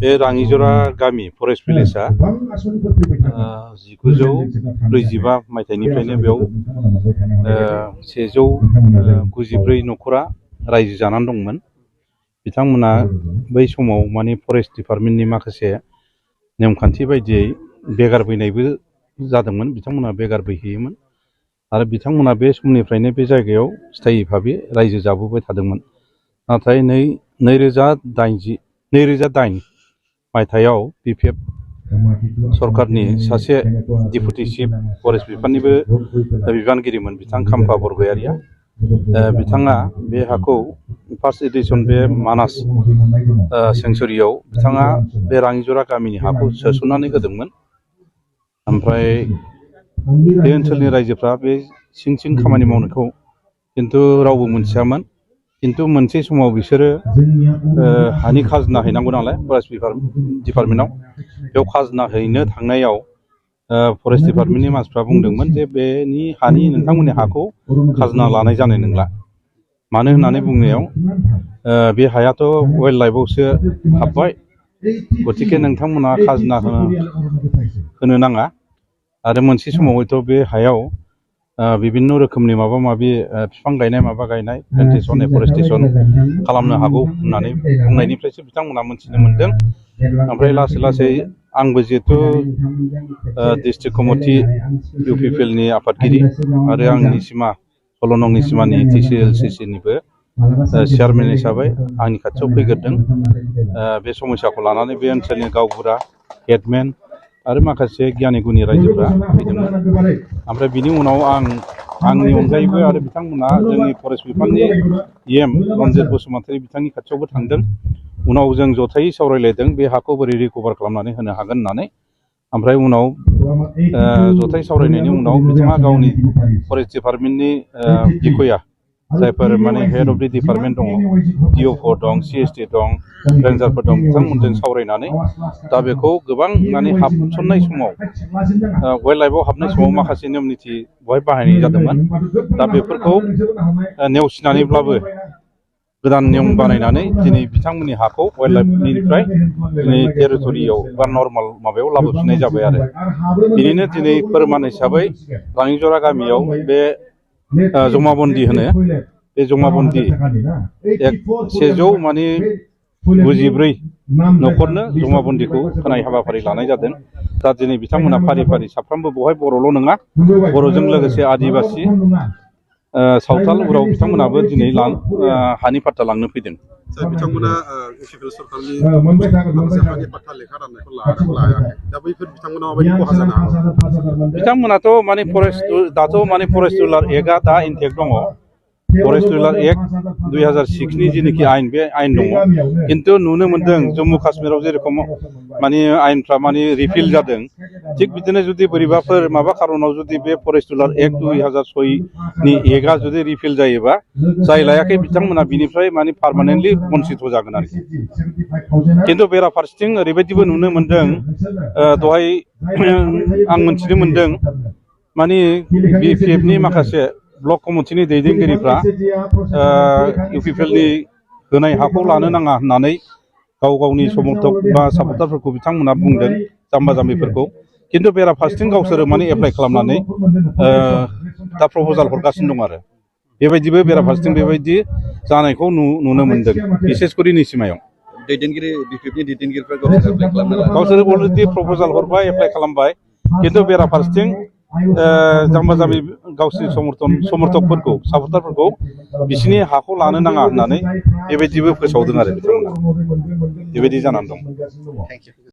बे राङिजरा गामि फरेस्ट भिलेजआ 1945 मायथाइनिफ्रायनो बेयाव 194 न'खरा रायजो जानानै दंमोन। बिथांमोना बै समाव माने फरेस्ट डिपार्टमेन्टनि माखासे नेमखान्थि बायदियै बेगारबोनायबो जादोंमोन। बिथांमोना बेगारबोहैयोमोन आरो बिथांमोना बे समनिफ्रायनो बे जायगायाव स्थायी भाबै रायजो जाबोबाय थादोंमोन। नाथाय 2008 मायथाइयाव BPF सरकारनि सासे डिपुटि चिफ फरेस्ट बिफाननिबो बिबानगिरिमोन बिथां खाम्फा बरगयारिया। बिथाङा बे हाखौ फार्स्ट एडिशन बे मानास सेंचुरियाव बिथाङा बे राङिजरा गामिनि हाखौ सोसननानै होदोंमोन। ओमफ्राय बे ओनसोलनि रायजोफ्रा बे सिं सिं खामानि मावनायखौ खिन्थु रावबो मोनथियामोन। खिन्थु मोनसे समाव बिसोरो हानि खाजोना हैनांगौ नालाय फरेस्ट डिपार्टमेन्टआव, बेयाव खाजोना हैनो थांनायाव फरेस्ट डिपार्टमेन्टनि मानसिफ्रा बुंदोंमोन जे बेनि हानि नोंथांमोननि हाखौ खाजोना लानाय जानाय नंला। मानो होननानै बुंनायाव बे हायाथ' वाइल्ड लाइफआवसो हाबबाय, गतिके नोंथांमोना खाजोना होनो नाङा। आरो मोनसे समाव हयथ' बे हायाव बिभिन्न रोखोमनि माबा माबि बिफां गायनाय माबा गायनाय प्लान्टेसन एफरेस्टेसन खालामनो हागौ होननानै बुंनायनिफ्रायसो बिथांमोना मोनथिनो मोन्दों। ओमफ्राय लासै लासै आंबो जिहेथु डिस्ट्रिक्ट कमिटि UPPLनि आफादगिरि आरो आंनि सिमा 16 नंनि सिमानि TCLCCनिबो चेयारमेन हिसाबै आंनि खाथियाव फैग्रोदों। बे समस्याखौ लानानै बे ओनसोलनि गावबुरा, हेडमेन आरो माखासे गियानि गुनि रायजोफ्रा फैदोंमोन। ओमफ्राय बिनि उनाव आंनि अनगायैबो आरो बिथांमोना जोंनि फरेस्ट बिफाननि EM रन्जित बसुमतारी बिथांनि खाथियावबो थांदों। उनाव जों जथायै सावरायलायदों बे हाखौ बोरै रिकभार खालामनानै होनो हागोन होननानै। ओमफ्राय उनाव जथायै सावरायनायनि उनाव बिथाङा गावनि फरेस्ट डिपार्टमेन्टनि बिखया जायफोर माने हेड अफ दि डिपार्टमेन्ट दङ, DO4 दं, CSD दं, रेन्जारफोर दं, बिथांमोनजों सावरायनानै दा बेखौ गोबां माने हाबसननाय समाव वाइल्ड लाइफआव हाबनाय समाव माखासे नियम निथि बेवहाय बाहायनाय जादोंमोन। दा बेफोरखौ नेवसिनानैब्लाबो गोदान नियम बानायनानै दिनै बिथांमोननि हाखौ वाइल्ड लाइफनिफ्राय दिनै टेरिटरियाव बा नर्माल माबायाव लाबोफिननाय जाबाय आरो बिनिनो दिनै फोरमान हिसाबै राङिजरा गामियाव बे जमाबन्दी होनो, बे जमाबन्दी 194 न'खरनो जमाबन्दीखौ होनाय हाबाफारि लानाय जादों। दा दिनै बिथांमोना फारि फारि साफ्रोमबो बेवहाय बर'ल' नङा, बर'जों लोगोसे आदिबासि सावथाल उराव बिथांमोनाबो दिनै हानि पाट्टा लांनो फैदों। बिथांमोना UPPL सरकारनि माखासे हानि पाट्टा लेखा राननायखौ लायाखै। दा बैफोर बिथांमोना माबायदि खहा जानो हागौ? बिथांमोनाथ' माने दाथ' माने फरेस्ट रुलार एक्टआ दा इनटेक्ट दङ। फरेस्ट रुलार एक्ट 2006नि जिनिखि आयेन, बे आयेन दङ। खिन्थु नुनो मोन्दों जम्मु काश्मीराव जेरेखम माने आयेनफ्रा माने रिपिल जादों, थिग बिदिनो जुदि बोरैबाफोर माबा खारनाव जुदि बे फरेस्ट रुलार एक्ट 2006नि एक्टआ जुदि रिपिल जायोबा जाय लायाखै बिथांमोना बिनिफ्राय माने पार्मानेन्टलि बन्सित जागोन आरोखि। खिन्थु बेराफारसेथिं ओरैबायदिबो नुनो मोन्दों, दहाय आं मोनथिनो मोन्दों माने BPFनि माखासे ब्लक कमिटिनि दैदेनगिरिफ्रा UPPLनि होनाय हाखौ लानो नाङा होननानै गाव गावनि समर्थक बा सापर्टारफोरखौ बिथांमोना बुंदों, जाम्बा जाम्बिफोरखौ। खिन्थु बेराफारसेथिं गावसोरो माने एप्लाइ खालामनानै दा प्रप'जाल हरगासिनो दं आरो बेबायदिबो बेराफारसेथिं बेबायदि जानायखौ नुनो मोन्दों, बिसेसकरि निसिमायाव। BPFनि दैदेनगिरिफ्रा गावसोर अलरेडि प्रप'जाल हरबाय, एप्लाइ खालामबाय। खिन्थु बेराफारसेथिं जाम्बा जाम्बि गावसोरनि समर्थकफोरखौ, सापर्टारफोरखौ बिसिनि हाखौ लानो नाङा होननानै बेबायदिबो फोसावदों आरो बिथांमोना। बेबायदि जानानै दं।